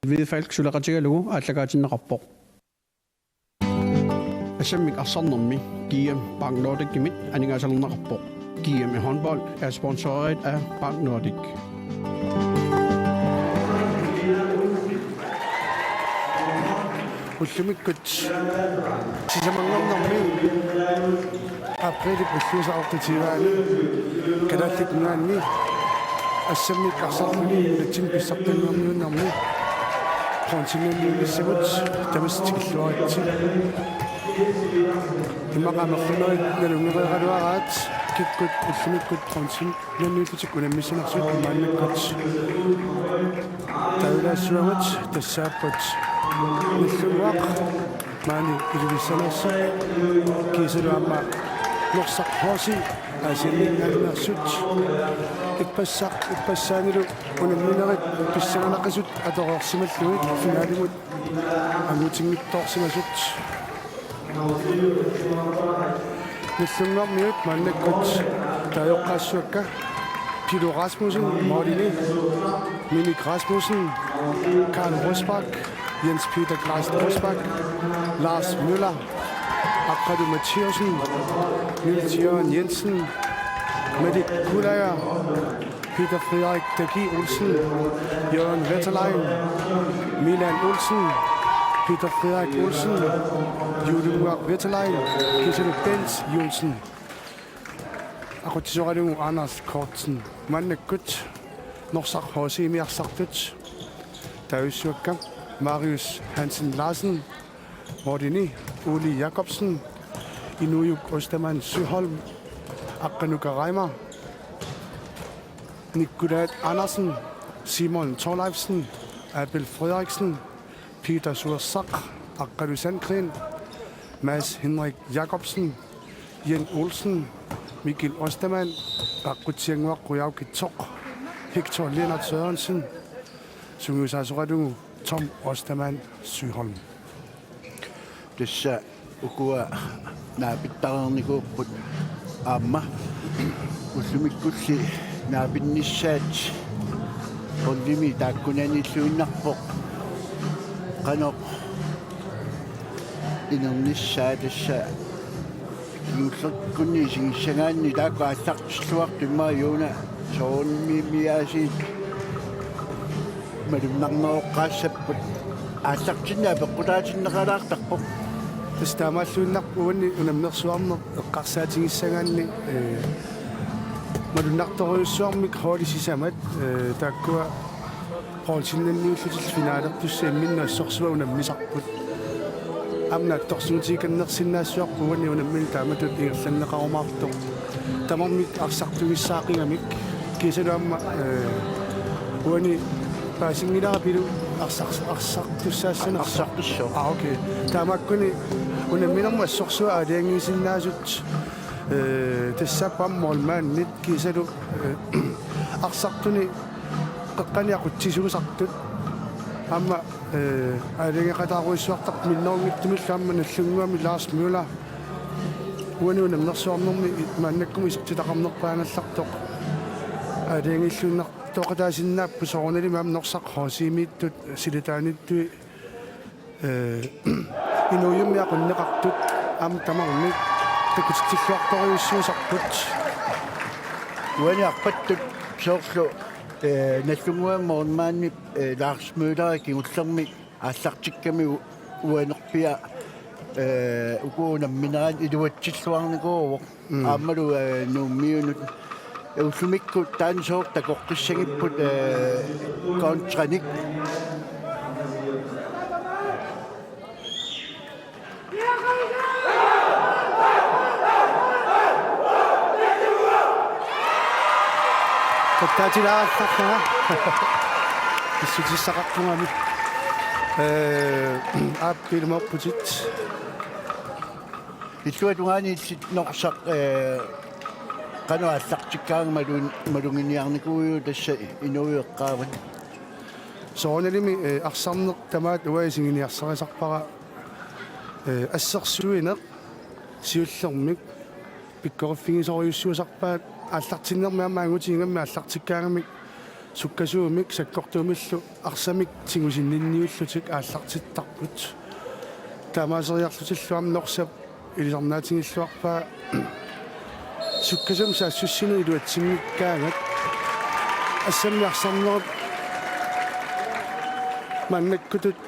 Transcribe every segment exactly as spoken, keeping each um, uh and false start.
Hvidefalk suleqatigalugu aallakaatinneqarpoq. Assammik arsarnermi G M Bank Nordicimit aningaasalerneqarpoq. G M i håndbold er sponsoreret af Bank Nordic. Ullumikkut sisamanngornermi aprilip ulluisa artativaani Kalaallit Nunaanni assammik arsarluni nunatsinni pissartanngorniunnermi bronzenniunnissamut tamassi tikilluaritsi. Immaqa amerlanerit nalunngereeraluaraat kikkut ullumikkut bronzenniunniullutik unammissanersut maannakkut taavillaassavagut. Tassaapput Nagdlunguaq maani Ilulissaneersoq kiisalu aamma Norsaq H C Aasianninngaanneersut. Ippassaq ippassaanilu unamminerit pissanganaqisut atoreersimallugit finaalimut angutinngitsoorsimasut. Nagdlunguarmiut maannakkut taajoqqaassavakka: Pilo Rasmussen målini, Minik Rasmussen, Karl Rosbach, Jens Peter Kleist Rosbach, Lars Møller, Aqqalu Mathiassen, Niels Jørgen Jensen, Malik Gulager, Peter Frederik Dagi Olsen, Jørgen Wetterlein, Milan Olsen, Peter Frederik Olsen, Julius Wetterlein, kiisalu Bent Johnsen. Aqutsisoralugu Anders Kortsen. Maannakkut Norsaq H C-mi arsartut taavissavakka: Marius Hansen Larsen, målini, Uli Jakobsen, Inujuk Ostermann Søholm, Aqqanuka Reimer, Nikolaj Andersen, Simon Thorleifsen, Abel Frederiksen, Peter Suersaq, Aqqalu Sandgreen, Mads Henrik Jakobsen, Jens Olsen, Mikkel Ostermann, Qaqqutsiannguaq Qujaukitsoq, Hector Lennart Sørensen, sungiusaasoralugu Tom Ostermann Søholm. Tassa ukua naapittareernikuupput aamma ullumikkulli naapinnissaat holdimi taakkunaniilluinnarpoq qanoq inernissaa. Tassa kingullerkunni isigissagaanni taakku aallartilluartut, immaqa Juuna soorunami aasiit malunnarneroqqaassapput, aallartinneq apeqqutaatinneqalaartarpoq. Tassa taamaalluinnarpoq uanni unammersuarneq eqqarsaatigissagaanni, ee, malunnartorujussuarmik holdit sisamat, ee, taakkua bronzenniunniullutillu finalertussat imminnut assorsuaq unammisarput. Aamma naatsorsuutigikannersinnaassuarput uani unammineq taamatut ingerlanneqarumaartoq. Tamarmik arsartugissaaqigami kiisalu aamma, ee, uani paasinngilara Pilo arsar-, arsartussaassanersoq. Arsartussooq. Aa, okay. Taamaakkuni unamminermut assorsuaq aalajangiisinnaasut, ee, tassaapput aamma målmandit kiisalu, ee, arsartuni qeqqani aqutsisuusartut. Aamma, ee, aalajangeqataarujussuartarput minnerunngitsumillu aamma Nagdlunguami Lars Møller uani unammersuarnermi maannakkut isertitaqarnerpaagallartoq aalajangiilluinnartooqataasinnaapput. Soorunalimi aamma Norsaq H C-miittut silataaniittui, ee, inuujummi aqunneqartut aamma tamarmik takutitsilluartorujussuusarput. Uani arpattut soorlu, ee, Nagdlunguami målmandip, ee, Lars Møllerip kingullermi aallartikkami u-, uanerpia, ee, uku unammineranni iluatsilluarnikuuvoq. Mm. Aammalu, ee, Nuummiunut. Ullumikkut taanna sooq takoqqissagipput, ee, kontranik. Tattaatilaartarpara. Pissutissaqarpunga. Ee, aap, ilumoorputit. Illuatungaani illit Norsaq, ee, qanoq aallartikkaanga malun-, maluginiarnikuuiuk tassa inuueqqaavat? Soorunalimi, ee, arsarneq tamaat uanga isiginiarsarisarpara, ee, assersuineq siullermik pikkoriffigisorujussuusarpaat aallartinnermi aamma angutit ingammik aallartikkaangamik Sukkasuumik sakkortuumillu arsamik tigusinninniullutik aallartittarput. Taamaaseriarlutillu aamma Norsap ilisarnaatigilluarpaa sukkasuumik saassussineq iluatsinngikkaangat. Assammi arsarnerup maannakkutut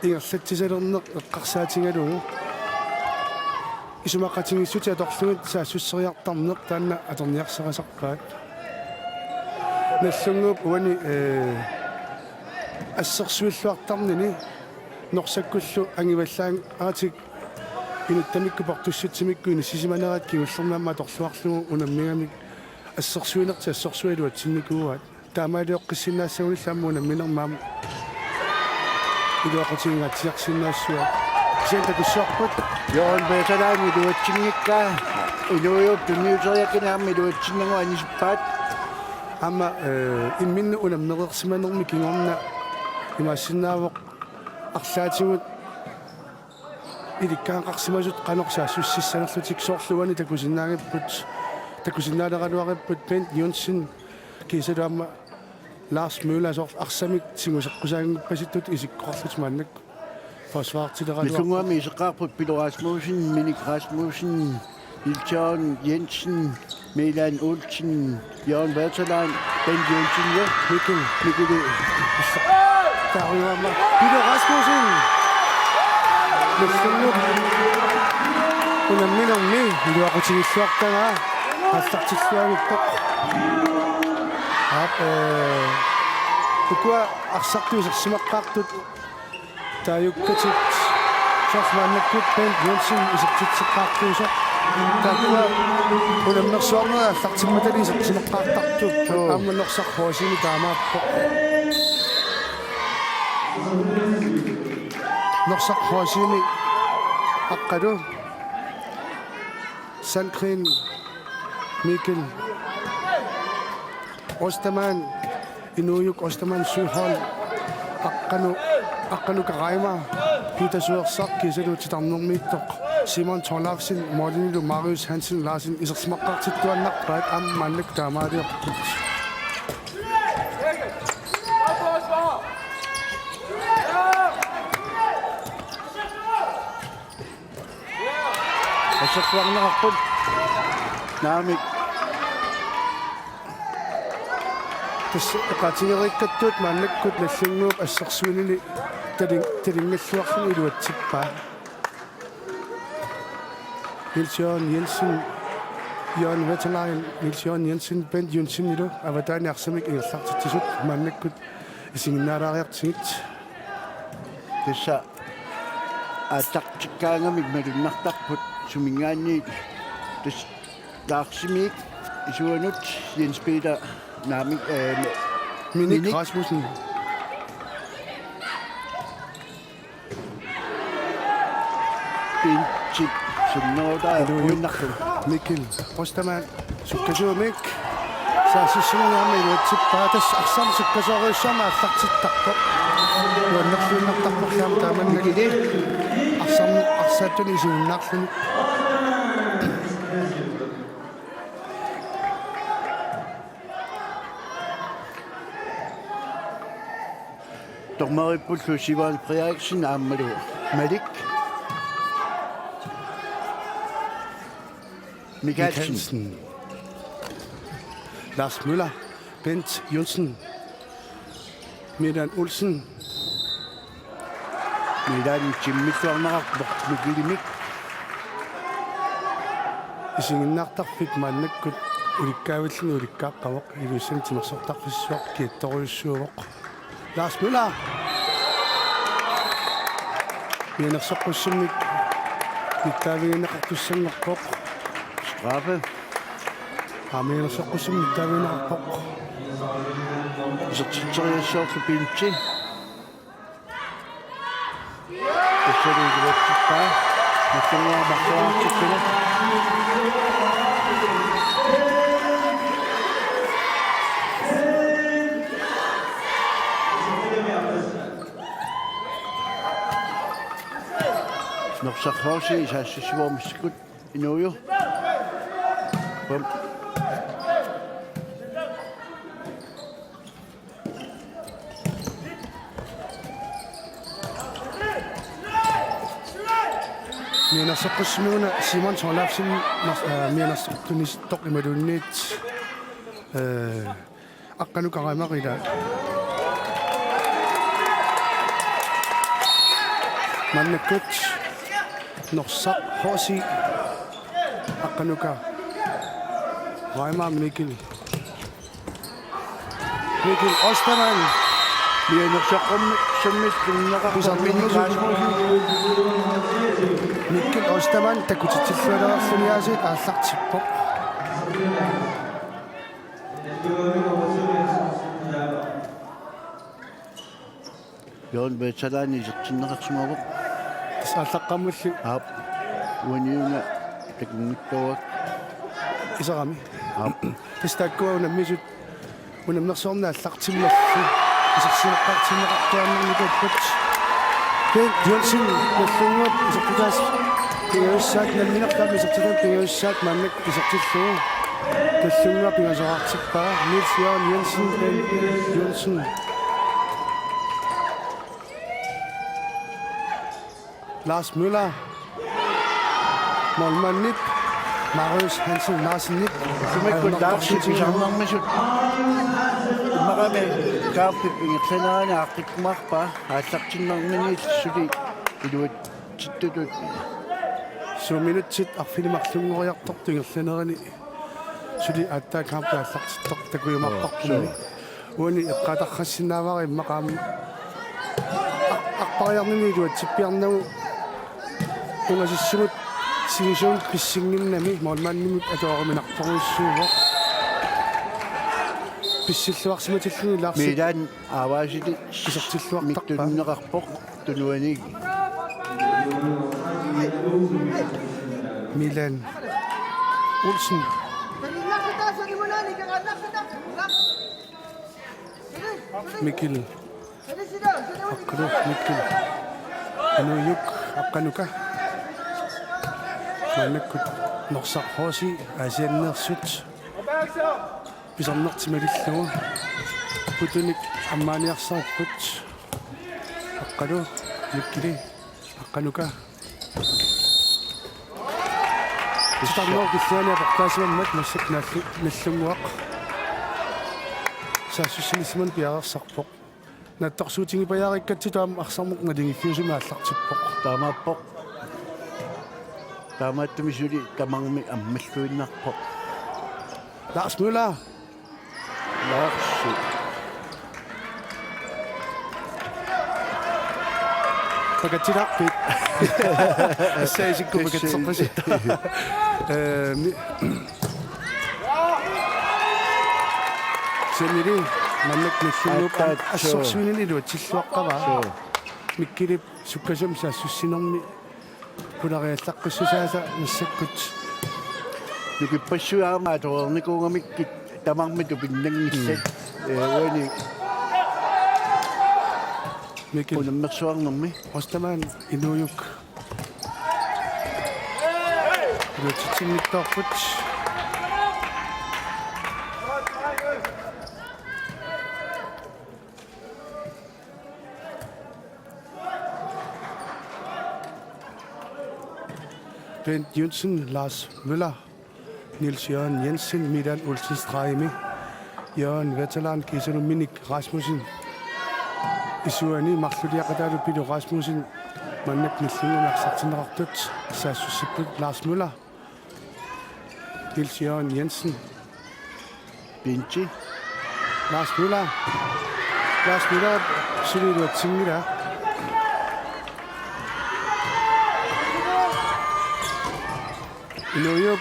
ingerlatsisalerneq eqqarsaatigalugu isumaqatigiissutit atorlugit saassusseriartarneq taanna atorniarsarisarpaat. Nagdlunguup uani, ee, assersuilluartarnini Norsakkullu angivallaaratik inuttamikkut portussutsimikkut inissisimanerat kingullermi aamma atorluarlugu unammigamik assersuinertik assersuut iluatsinnikuuaat. Taamaalioqqissinnaassagunillu aamma unamminermi aamma iluaqutiginngatsiarsinnaassuat. Kisianni takussuarput. Jørgen Vesterland iluatsinngikkaa. Inuujuup tunniuteriakkani aamma iluatsinnagu anisippaat. Aamma, ee, imminnut unammereersimanermi kingorna imaassinnaavoq arlaatigut ilikkagaqarsimasut qanoq saassussissanerlutik, soorlu uani takusinnaagipput, takusinnaaleraluaripput Bent Johnsen kiisalu aamma Lars Møller, soorlu arsamik tiguseqqusaanngippasittut isikkoqarlutik maannakkut forsvartileralua. Nagdlunguami iseqqaarput Pilo Rasmussen, Minik Rasmussen, Niels Jørgen Jensen, Milan Olsen, Jørgen Vesterland, Bent Johnsen, ja. Mikkel. Mikkel. Taariuama Pilo Rasmussen. Nagdlunguup unamminermi iluaqutigilluartagaa aallartilluarpoq. Aap, ee, ukua arsartut isersimaqqaartut taajukkatit, soorlu maannakkut Bent Jensen isertitseqqaartuusoq. Taakkua unammersuarnerit aallartimmatali isersimaqqaartartut. Joo. Aamma Norsaq H C-mi taamaappoq. Norsaq H C-mi Aqqalu, Sandgreen, Mikkel Ostermann, Inuujuk Ostermann Søholt, Aqqanu, Aqqanu Karaima, Peter Suersaq kiisalu titarnermiittoq Simon Thorleifsen, målimilu Marius Hansen Larsen isersimaqqaartittuaannarpaat aamma maannakkut taamaaliorput. Assersuarneqarput. Naamik. Tassa eqaatigereerikkattut maannakkut Nagdlunguup assersuinini talin-, talingalluarluni iluatsippaa. Niels Jørgen Jensen, Jørgen Vesterland, Niels Jørgen Jensen, Bent Jensenilu avataani arsamik ingerlatsitsisut maannakkut isiginnaalaariartigit. Tassa aallartikkaangamik malunnartarput suminngaanniit. Tassa Larsimiit isuanut Jens Peter naamik, eh, Minik Minik. Rasmussen. Pinchip sunnoortaa Inuujuk. Puinnarlu. Mikkel Ostermann. Sukkasuumik. Saassussineq aamma iluatsippaa, tassa arsaq sukkasoorujussuarmik aallartittarpoq. Nuannerluinnartarporli aamma taamannak. Arsaq, arsaattuni isiginnaarluni. Dommerippullu Sivert Frederiksen aammalu Malik Mikkelsen. Mikkelsen. Lars Møller, Bent Johnsen, Milan Olsen. Milan timmilluarneqarpoq Mikkelimik. Isiginnaartarfik maannakkut ulikkaavilluni ulikkaaqqavoq, Ilulissani timersortarfissuaq kiattorujussuuvoq. Lars Møller. Mianersoqqussummik nittaavigineqartussanngorpoq. Straffe. Aa, mianersoqqussummik nittaavigineqarpoq. Isertitseriassaarlu pinchi. Tassali iluatsippaa. Massanguaq marluartikkuna. Norsaq H C saassussivoq massakkut. Inuuju. Bum. Mianersoqqussimaguna Simon Thorleifsen, Nors-, øh, mianersoq tunisittoq imaluunniit, øh, Aqqanuka Reimer ilaa. Maannakkut Norsaq H C, Aqqanuka Reimer, Mikkel. Mikkel Ostermann. Mianersoqqummi-, -summi tunneqarpoq. Pisarnerusut. Mikkel Ostermann takutitsillualerluni aasiit aallartippoq. Jørgen Vesterland isertinneqarsimavoq. Tassa aallaqqaammulli. Aap. Uaniuna takunngitsoorpaa. Iserami. Aap. Tassa taakkua unammisut unammersuarneq aallartimmallu isersimaqqaartinneqartuaannarnikuupput. Bent Johnsen Nagdlunguup isertitaasa pingajussaataa, nammineq taama isertitaasa pingajussaataa maannakkut isertillugu. Nagdlunguup pingasoraartippaa, Niels Jørgen Jensen, Bent Johnsen. Lars Møller. Målmandip Marius Hansen Larsenip. Sumikkut Larsi pisarnermisut. Immaqa kaappi ingerlanerani aaqqikkumaarpaa aallartinnermini suli iluatsittutut. Suu minutsit arfineq-marlunngoriartortut ingerlanerini suli aatsaat kaampi aallartittoq takujumaarparput. Joo, suu. Uani eqqaatarsinnaavara immaqa aamma ar-, arpariarnini iluatsippiarnagu ungasissimut sivisuumik pissinnginnami målmandimut atuariminartorujussuuvoq. Pissilluarsimatilluni Larsi. Milan Aavasili isertilluartarpaa. Mittunneqarpoq. Tunuani. Milan Olsen. Mikkel. Aqqalu Mikkel. Inuujuk Aqqanuka. Maannakkut Norsaq H C Aasianneersut pisarnertik malillugu. Putunik ammaaniarsaripput. Aqqalu Mikkeli. Aqqanuka. Titarnerup killiliini aportaasimammat massakkut Nagdlu-, Nagdlunguaq saassussinissamut piareersarpoq. Naatsorsuutigipajaarikkatsigu aamma arsarneq naligiiffiusumik aallartippoq. Taamaappoq. Taamaattumik suli tamarmik ammalluinnarpoq. Lars Møller. Larsi. Pakatsilaarpit? Tassa isikku pakatseqqasi. Ee, mi-, Sennili, maannakkut Nagdlunguup aatsaat assorsuinini iluatsilluaqqavaa. Suu. Mikkelip sukkasuumik saassussinermi pulariallaqqissusaasa massakkut. Nukippassuit aamma atoreernikuugamikkit tamarmik tupinnanngillat. Mm. Ee, uani Mikkel. Unammersuarnermi. Ostermann Inuujuk. Iluatsitsinngitsoorput. Bent Johnsen, Lars Møller, Niels Jørgen Jensen, Milan Olsen Stregimi, Jørgen Wetterland, kiisalu Minik Rasmussen, isuani marluliaqataalu Pilu Rasmussen, maannakkut Nagdlunguup arsartinneqartut, saassussipput Lars Møller, Niels Jørgen Jensen. Pinchi. Lars Møller. Lars Møller suli iluatsinngilaa. Inuujuk.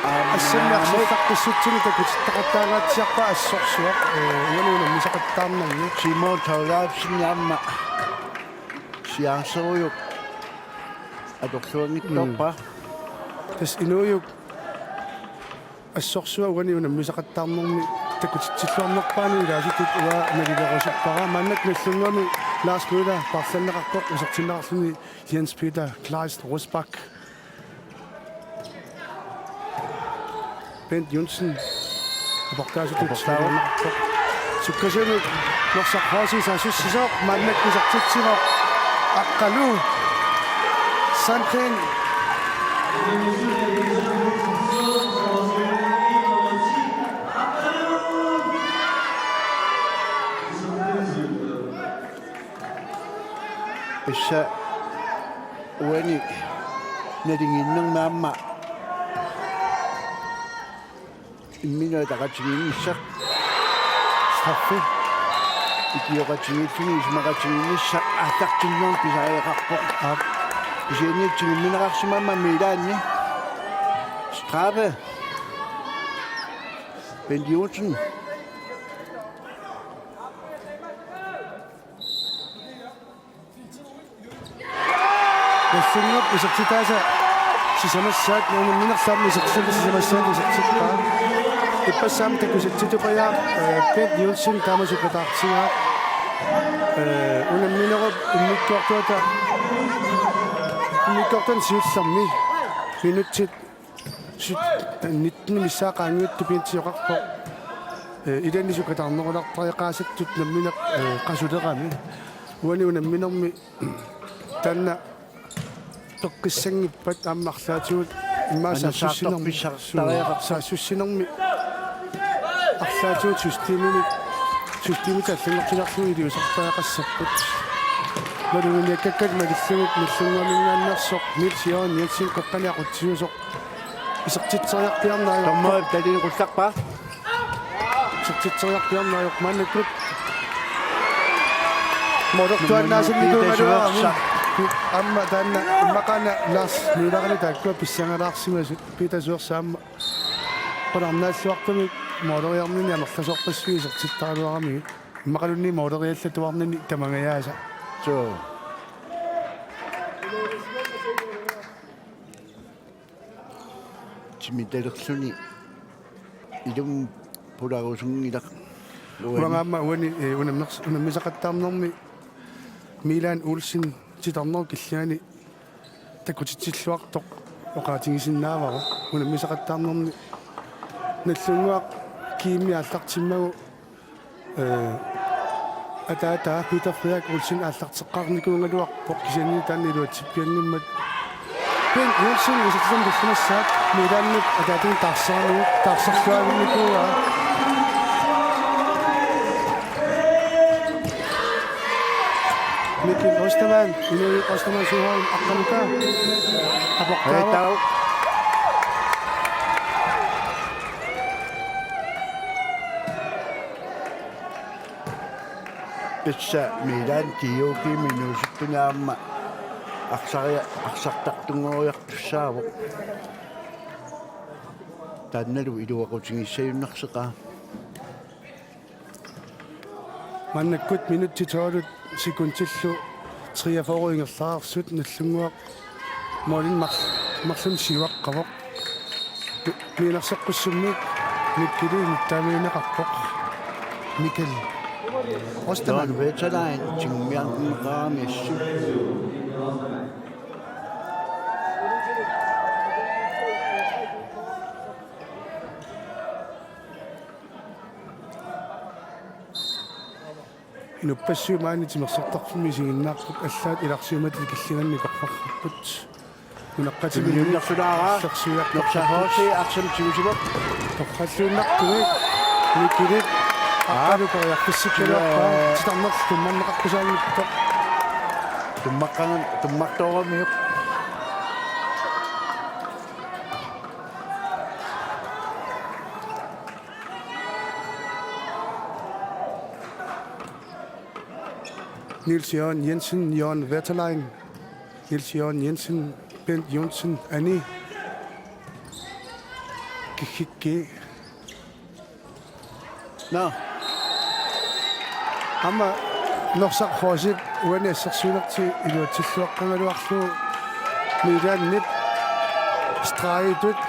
Aamma. Assannik arsartaqqissutsinik takutittaqattaangaatsiarpaa assorsuaq. Ee, uani unammisaqattaarnermi. Simon Thorleifsen aamma. Siaarserujuk. Atorluanngitsoorpaa. Mm. Tassa Inuujuk. Assorsuaq uani unammisaqattaarnermi takutitsilluarnerpaani ilaasutut uanga nalilerusuppara. Maannakkut Nagdlunguami Lars Møller paarlanneqarpoq isertinneqarluni Jens Peter Kleist Rosbach. Bent Johnsen. Aportaasutut. Aportaavoq. Sukkasuumik Norsaq H C saassussisoq maannakkut isertitsivoq. Aqqalu. Sandgreen. Tassa uani nalinginnermi aamma imminut ataqatigiinnissaq, straffe, ikioqatigiilluni isumaqatigiinnissaq aallartinnermut pisariaqarpoq. Aap. Kisianni tigummineqarsimammat Milaanni. Straffe. Bent Johnsen. Nallunnguup isertitaasa sisamassaat, unamminerlu aamma isertitaasa sisamassaat isertippaa. Ippassaq aamma takusassitsupiaaq, eh, Bent Johnsen taama sukkataartigaa. Eh, unamminerup immikkoortuata, immikkoortuata siullermi minutsit syt-, nitten missaat qaangiuttut Bent sioqarpoq. Eh, ilaanni sukkataarnerulertariaqaasartut nammineq, eh, qasulerami. Uani unamminermi taanna peqqissanngippat aamma arlaatigut immaqa saassussinermi, saassussinermi, saassussinermi arlaatigut systemimik, systemit allanngortinarlugu iliuuseqartariaqassapput. Maluginiakkakkat malillugit Nallunnguaminngaanneersoq Niels Jørgen Jensen qeqqani aqutsiusoq. Isertitseriarpiarneq ajorpoq. Dommerip talini qullarpaa. Isertitseriarpiarneq ajorpoq maannakkut. Målertuaannaasannikuugaluarami. Peter Suersa. Aamma taanna immaqaana Lars Møllerip taakkua pissangalaarsimasut. Peter Suersa aamma qularnaalluartumik måleriarnini amerlasoorpassuit isertittaraluaramigit. Immaqaluunniit måleriallatuarnini tamangajaasa. Suu. Timitalerluni ilumut pularusunngilaq. Uanga aamma uani, eh, unammers-, unammisaqattaarnermi Milan Olsen titarnerup killingani takutitsilluartoq oqaatigisinnaavara. Unammisaqattaarnermi Nallunnguaq kiimmi aallartimmagu, eh, ataataa Peter Frederik Olsen aallarteqqaarnikuugaluarpoq, kisianni taanna iluatsippianngimmat. Bent Olsen isertitami tallimassaat Milanip ataatani taarseramiuk, taarserluavinnikuuaa. Mikkel Ostermann, Inuit Ostermann Søholm, aqqaluka. Aportaavoq. Aitau. Tassa Milan T O G-mi inuusuttunik aamma arsaria-, arsartartunngoriartussaavoq. Taannalu iluaqutigissagunarsinnaasoq. Maannakkut minutsit tolv sekundillu treogfyrre ingerlareersut Nallunnguaq målinik mar-, marlunnik siuaqqavoq. Mi-, mianersoqqussummik Mikkeli nittaamineqarpoq. Mikkel Ostermann. John Veterlain tigummiarneqarami assut. Inuppassuit maani timersortarfimmi isiginnaarput, allaat ilarsiumatit killinganni korparput. Nunaqqatiminni immiunnersulaara. Illersuiartorput. Norsaq H C arsaq tigusivoq. Torralluinnartumik Mikkelip aqqalu periarfissikkaluarpaa. Titarnerlu tummarneqartusaanngitsoq. Tummaqqagan-, tummartooramiuk. Niels Jørgen Jensen, Jørgen Wetterlein, Niels Jørgen Jensen, Bent Johnsen, Ani Kikkikki. Nå. Aamma Norsaq H C-p uani assersuinertigut iluatsilluaqqagaluarlugu Milanip stregitut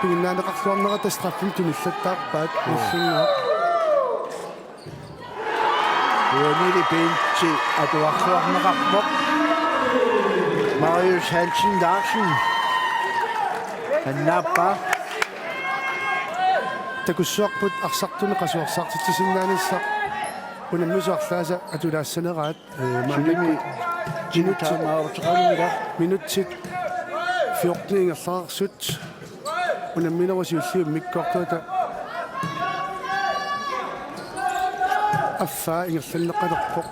piginnaaneqarluarnerata straffimik tunillattaarpaat. Joo. Nallunnguaq. Uanili Bentsi atuarluarneqarpoq. Marius Hansen Larsen. Annaappaa. Takussuarput arsartunik qasuersaartitsisinnaanissaq. Unammisut arlaasa atulaassaneraat, eh, maannakkut minutsit, minutsit fjorten ingerlareersut. Unamminerup siulliup immikkoortuata affaa ingerlanneqalerpoq.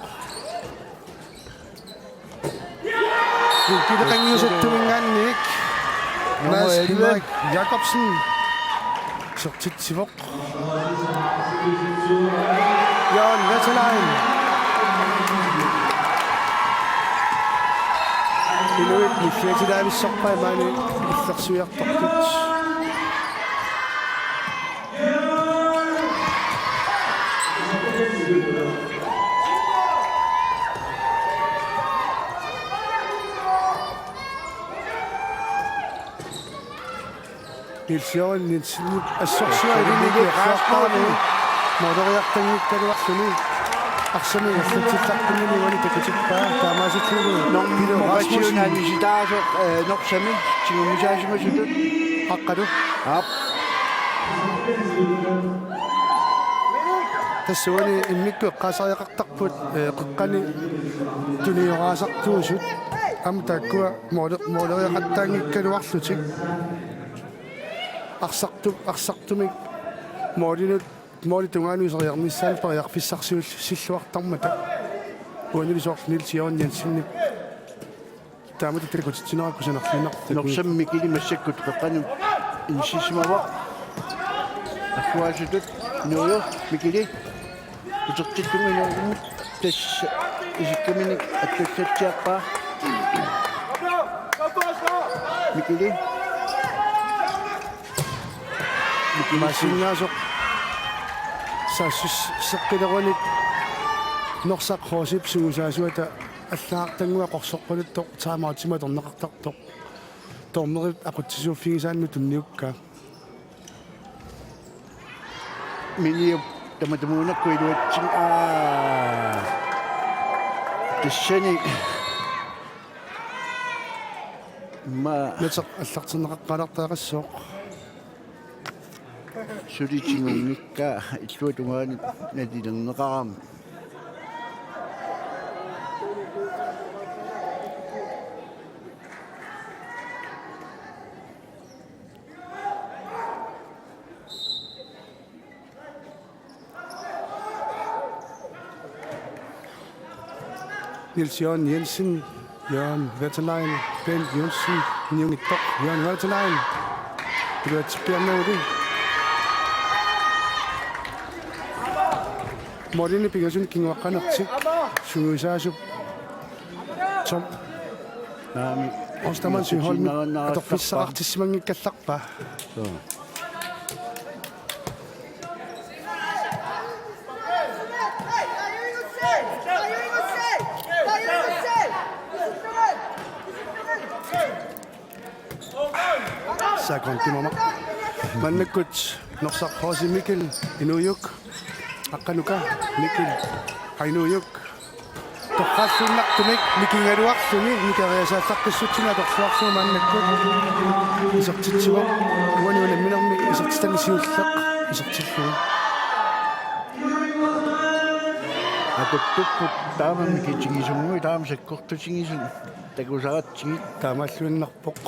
Vinkelit qangiusattuminngaanniit Mads Henrik Jakobsen isertitsivoq. Jørgen Vesterlein. Inuit nilliatilaavissorpai maani illersuiartortut. Niels Jørgen Jensen assorsuaq ilini ikiorsuartarami mooleriartanngikkaluarluni. Arsamik ingerlatsillaqqinnini uani takutippaa taamaasillugu Normi Pilo Rasmussen. Sitaasoq, eh, Norsami tigummisaasimasutut. Aqqalu. Aap. Tassa uani immikkut eqqaasariaqartarput, eh, qeqqani tunioraasartuusut. Aamma taakkua moole-, mooleriaqattaanngikkaluarlutik. Arsartu-, arsartumik moolinut, moolip tungaanut iseriarnissaanut periarfissarsiulluartarmata. Uanilu soorlu Niels Jørgen Jensenip taamatut takutitsinera kusanarluinnarpoq. Norsami Mikili massakkut qeqqanut inissisimavoq. Agguaasutut inuuju Mikili. Utertittuminngaanniit tassa isikkaminik attullatsiarpaa. Mikili. Mikili. Maasinnaasoq saassusseqqilerunik Norsaq H C-p sungiusaasuata allagartannguaq qorsoqqaluttoq timeoutimik atorneqartartoq. Dommerip aqutsisuuffigisaanut tunniukkaa. Miniup tamatumuunakkut iluatsin-, aa. Tassani. Ma- Nateq allartinneqaqqaalaartariaqassooq. Suli tigunngikkaa illuatungaani nalilerneqarami. Niels Jørgen Jensen, Jørgen Vesterlein, Bent Jensen, Niungittoq, Jørgen Vesterlein. Iluatsippiarnaguli. Målini pingasunut kinguaqqanertik. Sungiusaasup Tom Naami. Ostermann Sygholm. Naami. Atorfissaqartissimanngikkallarpaa. Suu. Sakon timama. Maannakkut Norsaq H C Mikkel Inuujuk. Aqqanuka Mikkel Ainuujuk. Torralluinnartumik mikigaluarluni mikeriasaallaqqissutsinik atorluarlugu maannakkut isertitsivoq. Uani unamminermi isertitami siulleq isertillugu. Akuttupput taama mikitigisummi taama sakkortutigisut takusaratsigit. Taamaalluinnarpoq.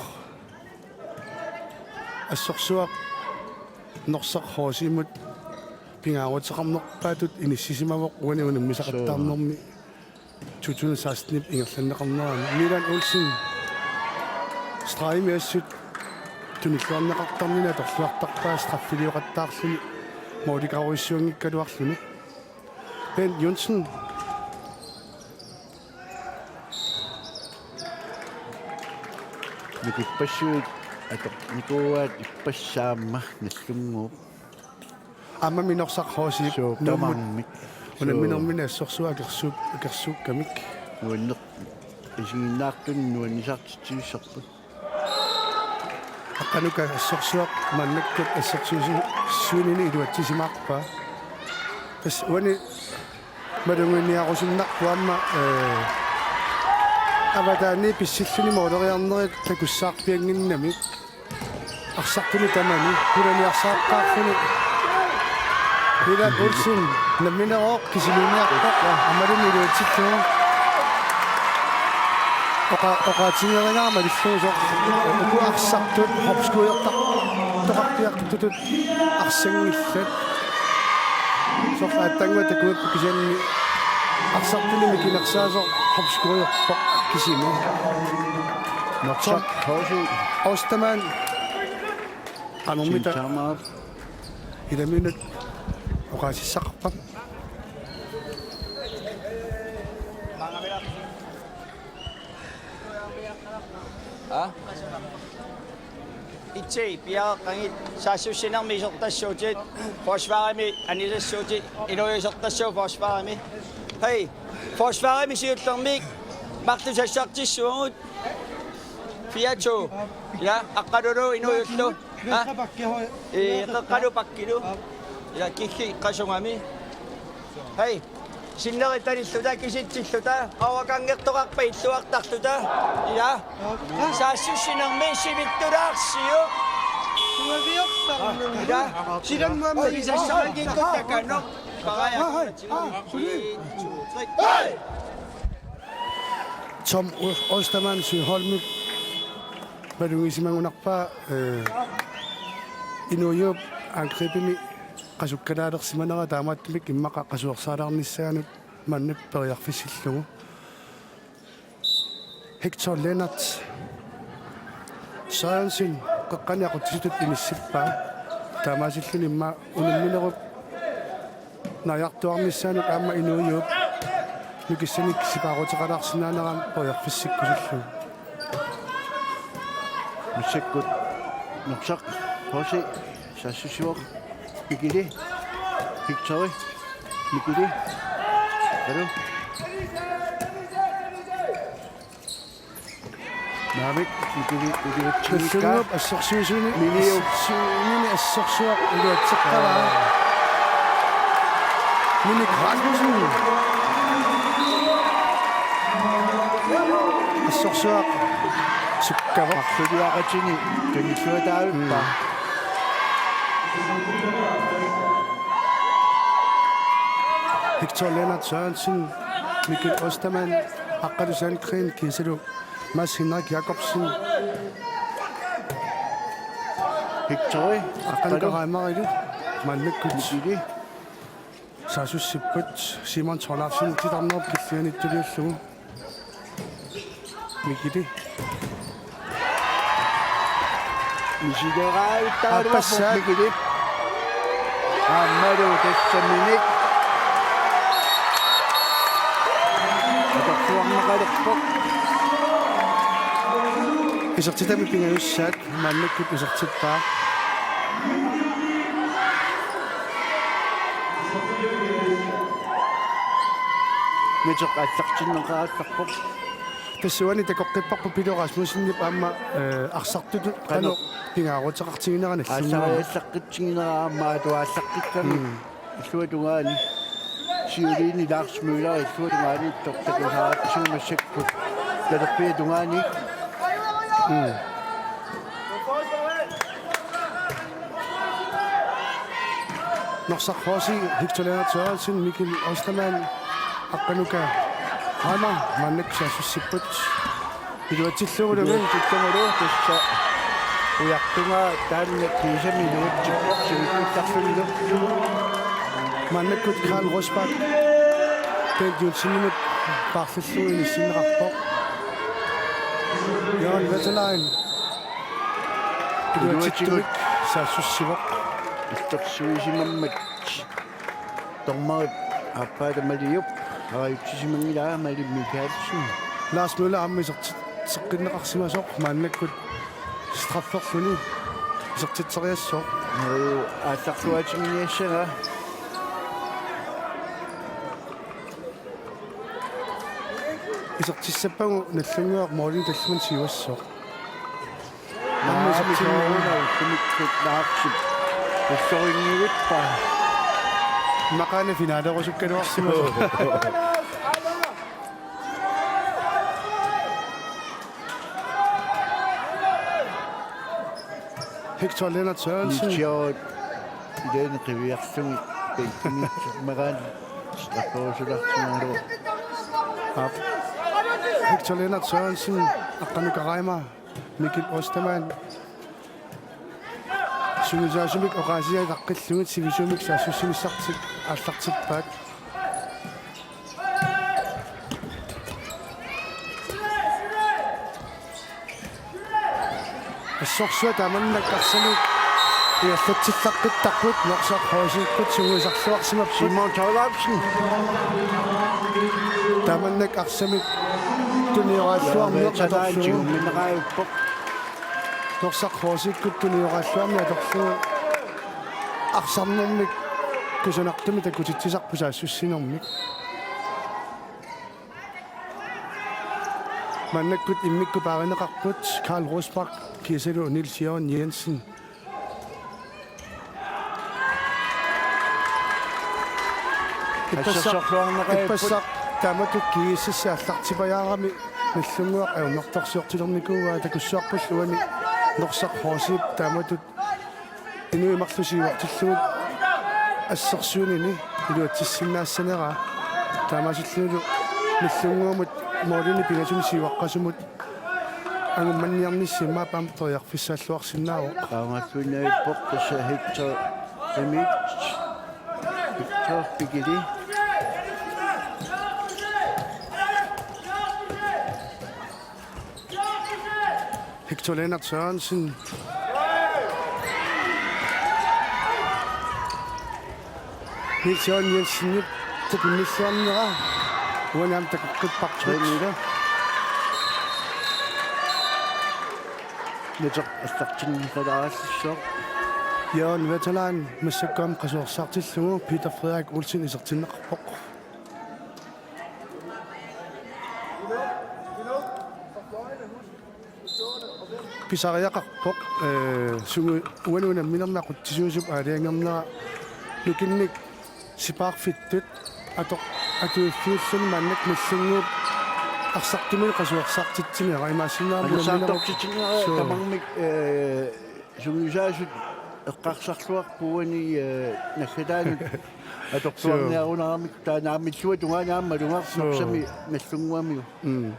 Assorsuaq Norsaq H C-mut pingaaruteqarnerpaatut inissisimavoq uani unammisaqattaarnermi to tusind seksten-ip ingerlanneqarnerani. Milan Olsen stregimi assut tunilluarneqartarnini atorluartarpaa straffilioqattaarluni målikarujussuanngikkaluarluni. Bent Jensen. Nukippassuit atornikuuaat ippassaq aamma Nagdlunguup. Aamma Norsaq H C-p. Suu, Nuummut tamarmik. Unamminermini assorsuaq akersuuk-, akersuukkamik. Nuanneq isiginnaartuni nuannisartitsisussarput. Aqqanuka assorsuaq maannakkut assersuisu-, suinini iluatsisimaarpaa. Tassa uani malugiinniarusunnarpoq aamma, eh, avataani pissilluni måleriarnerit takussaarpiannginnamik. Arsartuni tamani pulaniarsaraqqaarluni. Peter Olsen, nammineq kisimiinniarpoq, aammalu iluatsillugu. Oqa-, oqaatigereerama illuusoq, uku arsartut, hopskydertar-, toqarpiartutut arsanngillat. Soorlu aatsaannguaq takuippoq kisianni arsartuni mikinersaasoq hopskyderpoq kisimi. Norsaq H C. Ostermann. Qanormita. Timeout. Ilaminut oqaasissaqarpa? Aa? Itsi, piareqqanngit, saassussinermi isertassuutit, forsvarimi anisassuutit, inuit isertassuutit forsvarimi. Hej, forsvarimi siullermik, marluk sassartissuugut, fire to, ja, aqqalulu inuiullu. Ha? Ee, qeqqalu pakkilu. Ja, kiggi qasungami. Hej. Sinneri tanilluta, kisitsilluta, qauakangertoqarpa illuartarluta. Ja. Saassussinermi sivittulaarsiuk. Ja. Silan muamma isassaangikkut takanno. Paraja. Tom Ostermann, Søholmip malugisimagunarpaa, øh, inuujup angribimi qasukkalaalersimanera taamaattumik immaqa qasuersaalaarnissaanut maanna periarfissillugu. Hector Lennert Sørensen qeqqani aqutsisutut inissippaa. Taamaasilluni immaqa unamminerup naajartuarnissaanut aamma inuujup nukissanik sipaaruteqalaarsinnaanerani periarfissikkusullugu. Massakkut Norsaq H C saassussivoq. Mikili. Victory. Mikili. Hallo. Naamik, Mikili, Mikili, Mikili. Nallunnguup assersuisuni. Miniu. Assersuisuni assersuaq iluatseqqavaa. Minik Rasmussen. Assersuaq sukkavoq. Marluliaqatini tunilluataavippa. Mm. Victor Lennert Sørensen, Mikkel Ostermann, Aqqalu Sandgreen, kiisalu Mads Henrik Jakobsen. Victor, Aqqalu Aqqalu. Karaimarilu, maannakkut. Mikili. Saassussipput Simon Thorleifsen titarnerup killianiittuliullugu. Mikili. Misileraavittaraluarpoq. Aappassaat. Mikili. Aammalu tassaminik. Atorluarneqalerpoq. Isertitami pingajussaat. Maannakkut isertippaa. Miteq aallartinneqalerpoq. Tassuuna takoqqipparput Pilo Rasmussenip aamma, eh, arsartutut qanoq, qanoq pingaaruteqartiginera nallunnguamik. Aallartiallaqqittiginera aamma atuallaqqikkamik. Mm. Illuatungaani. Siuliini Lars Møller illuatungaani tortakusaartigu massakkut. Talerpiatungaani. Mm. Norsaq H C, Victor Lennert Sørensen, Mikkel Ostermann, Aqqalu Karaimar, maannakkut saassussipput. Iluatsillugulu. Iluatsillugulu, tassa ujartugaa taanna kiisami iluatsippoq sivikittarlunilu. Maannakkut Karl Rosbach Bent Jensenimut paarlallugu inissinneqarpoq. Jørgen Wetterlein iluatsipput, iluatsipput, saassussivoq. Illersuisimammat. Dommerip aappaata Maliup, arajutsisimanngilaa Malik Mikaelsen. Lars Møller aamma isertitseqqinneqarsimasoq maannakkut strafferluni isertitseriassaaq. Nuu aallarluatiginiassagaa. Isertissappagu Nagdlunguaq målinik tallimanik siuassooq. Aamma isertitsineq. Sooruna ullumikkut Laarsi ullorinngivippaa. Immaqaana finalerusukkaluarsimasoq. Hector Lennert Sørensen. Nitsioot. Ilaanni qiviarlugit Bænkimiitsermagaanni strafferusularsimagaluarpoq. Aap. Victor Lennert Sørensen, Aqqanuka Reimer, Mikkel Ostermann. Sungiusaasumik oqaasiaat aqqillugit sivisuumik saassussinissartik aallartippaat. Assorsuaq taamannak arsamik ingerlatsillaqqittarput, Norsaq H C-kkut sungiusarluarsimapput. Simon Thorleifsen. Taamannak arsamik tunioraalluarneq atorlugu. Tiguminneqaajuppoq. Norsaq H C-kkut tunioraalluarneq atorlugu arsarnermik kusanartumik takutitsisarput saassussinermik. Maannakkut immikkut paarineqarput, Karl Rosbach kiisalu Niels Jørgen Jensen. Ippassaq, ippassaq taamatut G S S aallartipajaarami Nagdlunguaq ajornartorsiortilernikuuaa, takussuarput uani Norsaq H C-p taamatut inuit marluk siuartillugu assersuinini iluatsissinnaassaneraa. Taamaasillunilu Nagdlunguamut målinik pingasuni siuaqqasumut angummanniarnissi immaqa aamma periarfissaalluarsinnaavoq. Qaangerluinnavippoq tassa Hector Emil. Hector Pikili. Victor Lennert Sørensen. Niels Jørgen Jensenip takunnilluarnera. Uani aamma takoqqipparput. Træneri. Netop aallartinniqalaaralissooq. Jørgen Wetterland massakkut aamma qasuersaartillugu, Peter Frederik Olsen isertinneqarpoq. Pisariaqarpoq, ee, sungi-, uani unamminermi aqutsisuusup aalajangernera nukinnik sipaarfittut atoq-, atuiffiulluni maannakkut Nagdlunguup arsartumik qasuersaartitsinera, imaassinnaavarput unamminerup. Anersaartortitsinera. Suu. Tamarmik, ee, sungiusaasut eqqarsarluarput uani, ee, naggataanut atorluarniarunaramik, taava naammilluat tungaanut aamma malugaq. Suu. Norsami Nagdlunguamiu. Mm.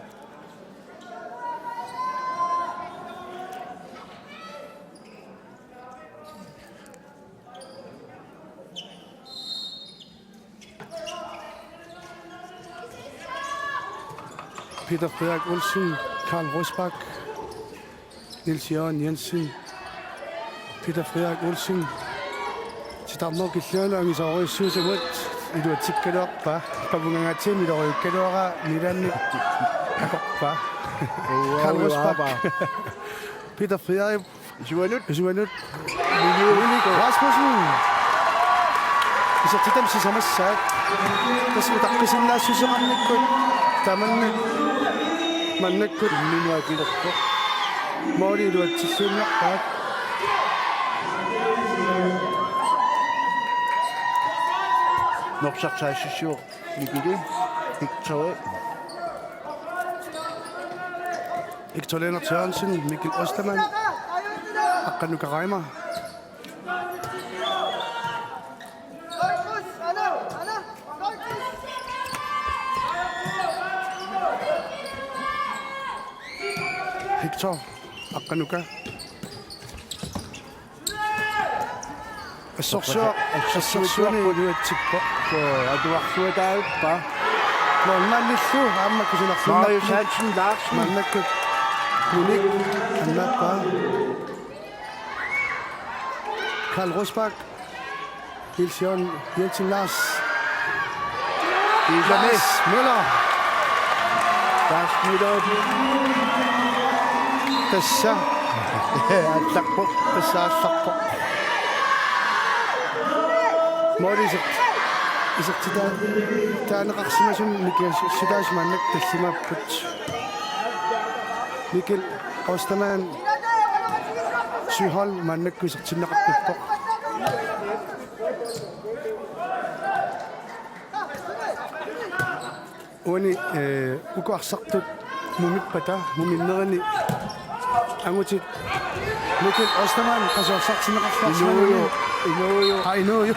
Peter Frederik Olsen, Karl Rosbach, Niels Jørgen Jensen, Peter Frederik Olsen. Titarnerup killingalu angisoorujussuusumut iluatsikkaluarpaa. Pavungangatsiami iloriukkaluaraa, Milanik akorpaa. Uaa, Karl Rosbach. Uaa, uaa. Peter Frederik. Isuanut. Isuanut. Minik Rasmussen. Isertitami sisamassaat. Tassa utaqqisinnaassuseqarnikkut. Tamanna. Maannakkut. Imminut akilerpoq. Måli iluatsilluinnarpaat. Norsaq saassussivoq Mikili. Victor. Victor Lennert Sørensen, Mikkel Ostermann, Aqqanuka Reimer. Victor, Aqqanuka. Assorsuaq, assorsuaq iluatsippoq. Suu, atuarluataavippa. Målmandillu aamma kusanarluinnarpoq. Marius Hansen Larsen. Maannakkut Minik annaappaa. Karl Rosbach. Niels Jørgen Jensen, Lars. Kiisami. Lars Møller. Lars Møller. Tassa. Aallarpoq. Tassa aallarpoq. Måli iser-, isertitaa-, taaneqarsimasumik nikingassutaasut maannakkut tallimaapput. Mikkel Ostermann Søholm maannakkut isertinneqarpippoq. Uani, ee, uku arsartut mumippata, muminnerini Angutit Mikkel Ostermann qasuersartinneqarluarsimagami. Inuuju, inuuju. Aa, inuuju.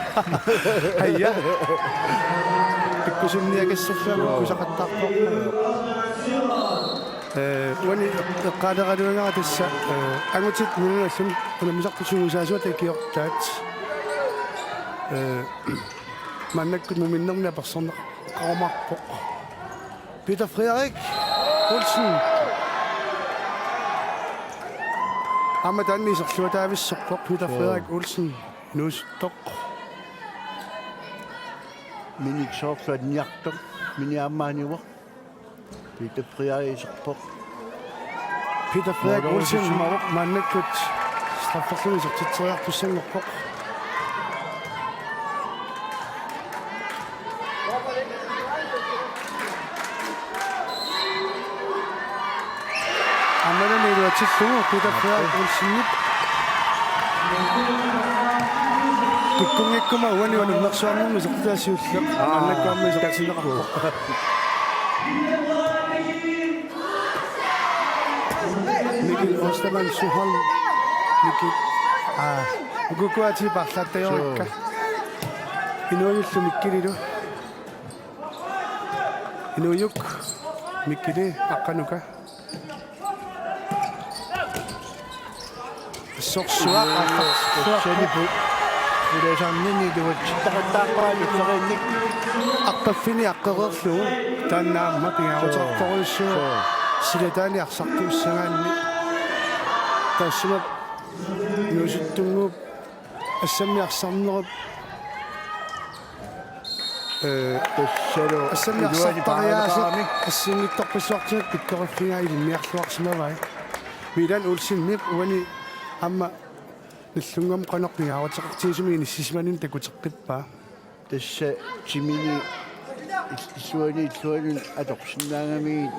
Aja. Pikkusunniakassallugu kusaqattaarpoq. Ee, uani eqqaaleraluagara tassa, ee, angutit nunanut allani unammisartut sungiusaasuata ikiortaat. Ee, maannakkut muminnermi apersorneqarumaarpoq. Peter Frederik Olsen. Aamma taanna iserluataavissorpoq Peter Frederik Olsen. Inuusuttoq. Minik soorlu anniartoq. Mini aamma anivoq. Peter Frederik iserpoq. Peter Frederik Olsen maannakkut strafferluni isertitseriartussanngorpoq. Aammalumi iluatsillugu Peter Frederik Olsenip. Pikkunngikkuma uani unammersuarnermi isertitaat siulleq. Aa, maannakkut aamma isertitsinneqarpoq. Mikkel Ostermann Suholm. Mikkel. Aa, ukukkuatii paarlaattajorakka. Inuujullu Mikkelilu. Inuujuk Mikkeli Aqqanuka. Sorsuaq. Sanipu. Ulasarnini iluatsittaqattaarpaa tulleriinnik. Arpaffini aqqereerlugu taanna aamma pingaaruteqartorujussuuvoq. Suu. Silataani arsartuussagaanni. Taassuma inuusuttunnguup assammi arsarnerup. Ee, tassalu assammi iluani arsartariaaseq paarneqarami. Assigiinngitsorpassuartigut pikkoriffigaa ilinniarluarsimavai. Milan Olsenip uani aamma Nagdlunguamut qanoq pingaaruteqartigisumik inissisimanini takuteqqippaa. Tassa timini il-, illuani illuanut atorsinnaagamigit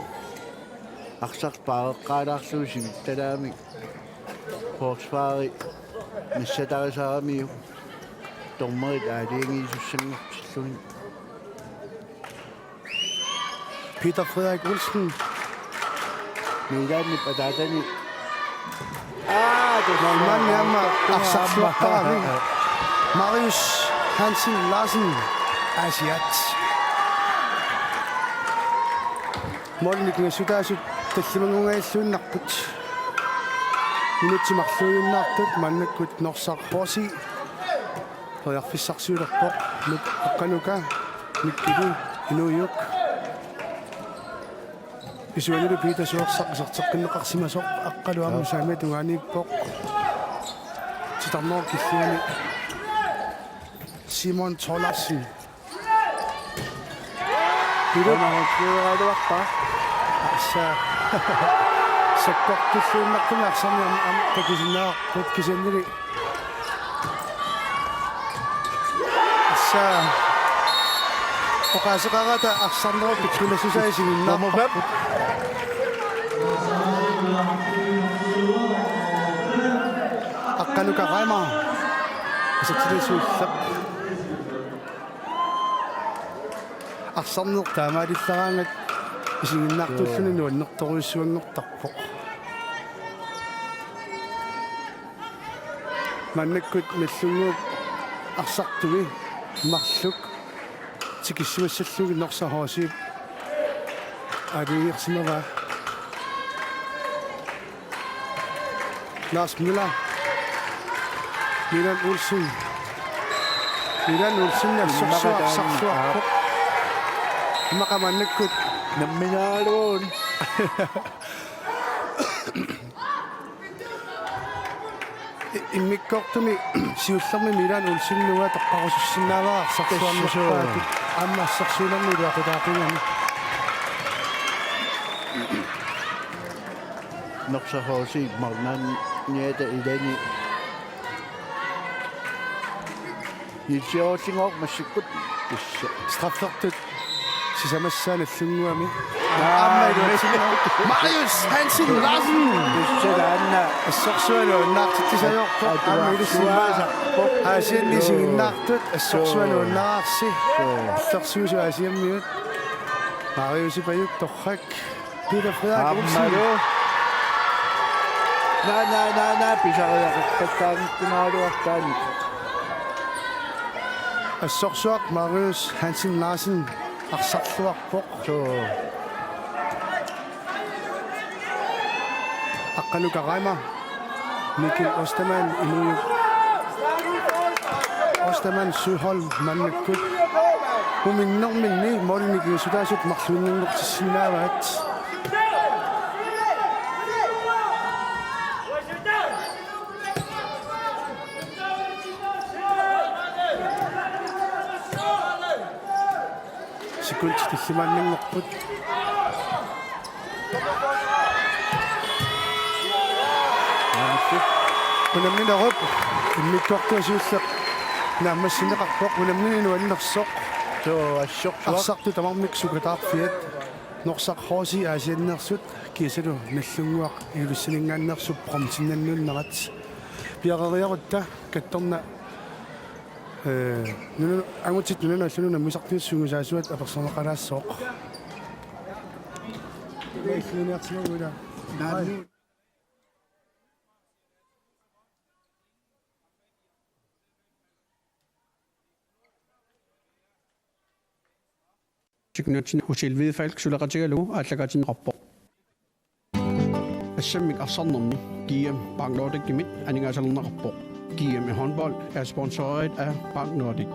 arsaq paareqqaalaarlugu sivittalaamik. Forsvari nassatarisaramiuk dommerit aalajangiisussanngortillugit. Peter Frederik Olsen. Milanip ataatani. Aa, tassa. Målmandi aamma arsarluartarami. Marius Hansen Larsen, Aasiaat. Målinik nassutaasut tallimanngungajilluinnarput. Minutsit marluujunnaartut maannakkut Norsaq H C. Periarfissarsiulerpoq. Mik-, Aqqanuka, Mikkeli, Inuujuk. Isuanilu Peter Suersaq iserteqqinneqarsimasoq, Aqqalu aamma saamiata tungaaniippoq. Titarnerup killingani Simon Thorleifsen. Pilu. Anahutsiugaluarpa. Assa. Sakkortulluinnartumik arsarneq am-, am-, takusinnaavarput kisiannili. Assa. Oqaaseqaratta arsarnerup pikkunassusaa isiginnaarparput. Aqqanuka Reimer. Isertitani siulleq. Arsarneq taamaalillaraangat isiginnaartulluni nuannertorujussuanngortarpoq. Maannakkut Nagdlunguup arsartumi marluk tikissimassallugit Norsaq H C-p aalajangersimavaa. Lars Møller. Milan Olsen. Milan Olsen assorsuaq arsarluarpoq. Immaqa maannakkut. Namminaaluun. I-, immikkoortumi siullermi Milan Olsen uanga toqqarusussinnaavara arsarluarnerpaatut. Aamma assersuinermi iluaqutaaqigami. Norsaq H C-p marlunniata ilani. Niels Olsen massakkut. Tassa. Straffertut sisamassaa Nagdlunguami. Aa, aamma iluatsinngilaq. Marius Hansen Larsen. Tassa taanna. Assorsuaq nuannaartitsisariaqarpoq. Aamma ilissi immaqa. Aasianni isiginnaartut. Assorsuaq nuannaarsi. Illersuisut Aasiammiut. Mariusip ajuk torrak. Peter Frederik Olsen. Aammalu. Naa, naa, naa, naa, pisariaqarpattaanngikkumaaraluartaannik. Assorsuaq Marius Hansen Larsen arsarluarpoq. Suu. Aqqalu Karaima, Mikkel Ostermann, Inuit Ostermann, Søholm, maannakkut uminnerminni målinik inisutaasut marluinnanngortissinnaavaat. Sekundit tallimaannanngorput. Unamminerup immikkoortuata siulleq naammassineqarpoq, unammineq nuannersoq. Suu, assorsuaq. Arsartut tamarmik sukataarfiat. Norsaq H C Aasianneersut kiisalu Nagdlunguaq Ilussaninngaanneersup bronzennannuunnerat. Piareeriarutta kattorna, ee, nunu-, angutit nunanut allanut unammisartut sungiusaasuat apersorneqalaassooq. Teknologi Hotel Hvidefalk suleqatigalugu aallakaatinneqarpoq. Assammik arsarnermi G M Bank Nordicimit aningaasalerneqarpoq. G M i håndbold er sponsoreret af Bank Nordic.